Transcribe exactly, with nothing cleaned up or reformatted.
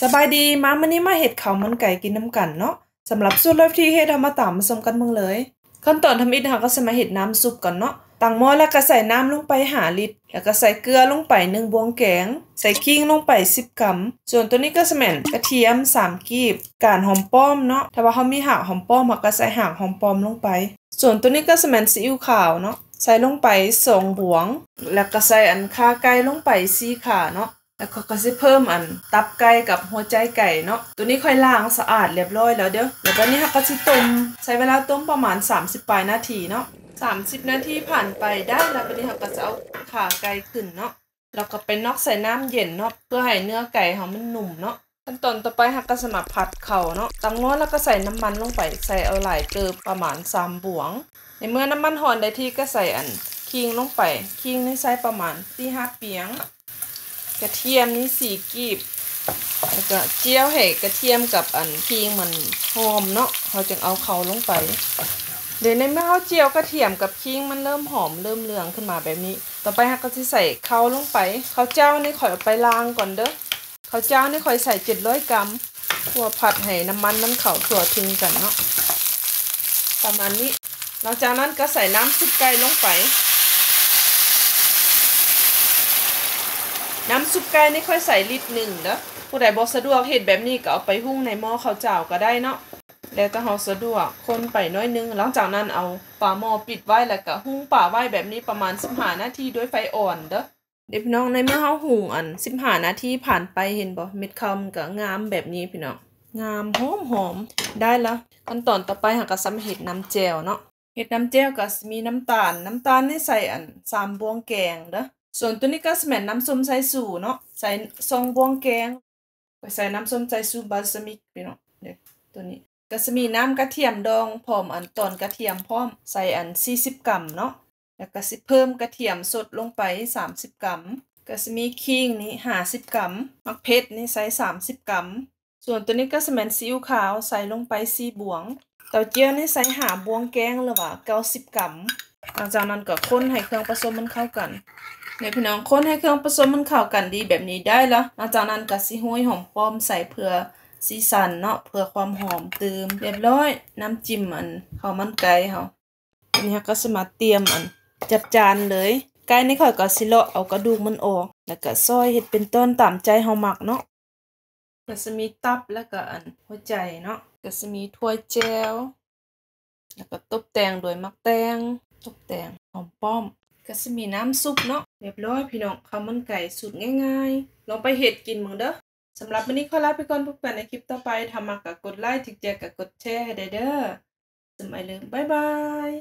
สบายดี มามื้อนี้มาเฮ็ดข้าวมันไก่กินนำกันเนาะ สำหรับสูตรลับที่เฮ็ด เฮามาตามมาชมกันเบิ่งเลย ขั้นตอนทำอิฐ เฮาก็สิมาเฮ็ดน้ำซุปก่อนเนาะ ตั้งหม้อแล้วก็ใส่น้ำลงไปห้าลิตร แล้วก็ใส่เกลือลงไปหนึ่งบ่วงแกง ใส่ขิงลงไปสิบกรัม ส่วนตัวนี้ก็สิแม่นกระเทียมสามกีบ ก้านหอมป้อมเนาะ ถ้าว่าเฮามีหากหอมป้อม เฮาก็ใส่หากหอมป้อมลงไป ส่วนตัวนี้ก็สิแม่นซีอิ๊วขาวเนาะ ใส่ลงไปสองบ่วง แล้วก็ใส่อันข่าไก่ลงไปสี่ข่าเนาะ แล้วก็ ก็สิเพิ่มอันตับไก่กับหัวใจไก่เนาะ ตัวนี้ข้อยล้างสะอาดเรียบร้อยแล้วเด้อ แล้วบัดนี้เฮาก็สิต้ม ใช้เวลาต้มประมาณสามสิบปลายนาทีเนาะ สามสิบนาทีผ่านไปได้แล้ว บัดนี้เฮาก็จะเอาข่าไก่ขึ้นเนาะ แล้วก็ไปน็อกใส่น้ำเย็นเนาะ เพื่อให้เนื้อไก่เฮามันนุ่มเนาะ ขั้นตอนต่อไปเฮาก็สิมาผัดข้าวเนาะ ตั้งหม้อแล้วก็ใส่น้ำมันลงไป ใส่เอาหลายเติบ ประมาณสามบ่วง ในเมื่อน้ำมันฮ้อนได้ที่ก็ใส่อันขิงลงไป ขิงนี่ใส่ประมาณสี่ห้าเปียง กระเทียมนี่สี่กีบ แล้วก็เจียวให้กระเทียมกับอันขิงมันหอมเนาะ เฮาจึงเอาข้าวลงไป เดี๋ยวในเมื่อเฮาเจียวกระเทียมกับขิงมันเริ่มหอมเริ่มเหลืองขึ้นมาแบบนี้ ต่อไปเฮาก็สิใส่ข้าวลงไป ข้าวเจ้านี่ข้อยเอาไปล้างก่อนเด้อ ข้าวเจ้านี่ข้อยใส่เจ็ดร้อยกรัม เพื่อผัดให้น้ำมันมันเข้าทั่วถึงกันเนาะ ประมาณนี้ หลังจากนั้นก็ใส่น้ำซุปไก่ลงไป น้ำซุปไก่นี่ข้อยใส่ลิตรหนึ่งเด้อ ผู้ใดบ่สะดวกเฮ็ดแบบนี้ก็เอาไปหุงในหม้อข้าวเจ้าก็ได้เนาะ แล้วแต่เฮาสะดวก คนไปหน่อยนึง หลังจากนั้นเอาฝาหม้อปิดไว้ แล้วก็หุงปลาไว้แบบนี้ประมาณสิบห้านาทีด้วยไฟอ่อนเด้อ เด้อพี่น้อง ในเมื่อเฮาหุงอันสิบห้านาทีผ่านไป เห็นบ่ เม็ดข้าวมันก็งามแบบนี้พี่น้อง งามหอมๆ ได้แล้ว ขั้นตอนต่อไปเฮาก็สิมาเฮ็ดน้ำแจ่วเนาะ เฮ็ดน้ำแจ่วก็สิมีน้ำตาล น้ำตาลนี่ใส่อันสามบ่วงแกงเด้อ ส่วนตัวนี้ก็สิแม่นน้ำส้มสายชูเนาะ ใส่สองบ่วงแกง ข้อยใส่น้ำส้มสายชูบาสมิกพี่น้อง เด้อ ตัวนี้ ก็สิมีน้ำกระเทียมดองพร้อม อันตอนกระเทียมพร้อม ใส่อันสี่สิบกรัมเนาะ แล้วก็สิเพิ่มกระเทียมสดลงไปสามสิบกรัม ก็สิมีขิงนี่ห้าสิบกรัม หมากเผ็ดนี่ใส่สามสิบกรัม ส่วนตัวนี้ก็สิแม่นซีอิ๊วขาว ใส่ลงไปสี่บ่วง เต้าเจี้ยวนี่ใส่ห้าบ่วงแกง หรือว่าเก้าสิบกรัม หลังจากนั้นก็คนให้เครื่องผสมมันเข้ากัน เนี่ยพี่น้อง คนให้เครื่องผสมมันเข้ากันดีแบบนี้ได้แล้ว หลังจากนั้นก็สิโรยหอมป้อมใส่เพื่อสีสันเนาะ เพื่อความหอมเติม เรียบร้อย น้ำจิ้มอันข้าวมันไก่เฮา อันนี้เฮาก็สิมาเตรียมอันจัดจานเลย ไก่นี่ข้อยก็สิเลาะเอากระดูกมันออก แล้วก็ซอยเฮ็ดเป็นตอนตามใจเฮามักเนาะ ก็สิมีตับแล้วก็อันหัวใจเนาะ ก็สิมีถ้วยแจ่ว แล้วก็ตบแต่งด้วยหมากแตง ตบแต่งหอมป้อม ก็สิมีน้ำซุปเนาะ เรียบร้อยพี่น้อง ข้าวมันไก่สูตรง่ายๆ ลองไปเฮ็ดกินเบิ่งเด้อ สำหรับมื้อนี้ขอลาไปก่อน พบกันในคลิปต่อไป ถ้ามักก็กดไลค์ ถูกใจก็กดแชร์ให้ได้เด้อ สมัยเลิฟ บ๊ายบาย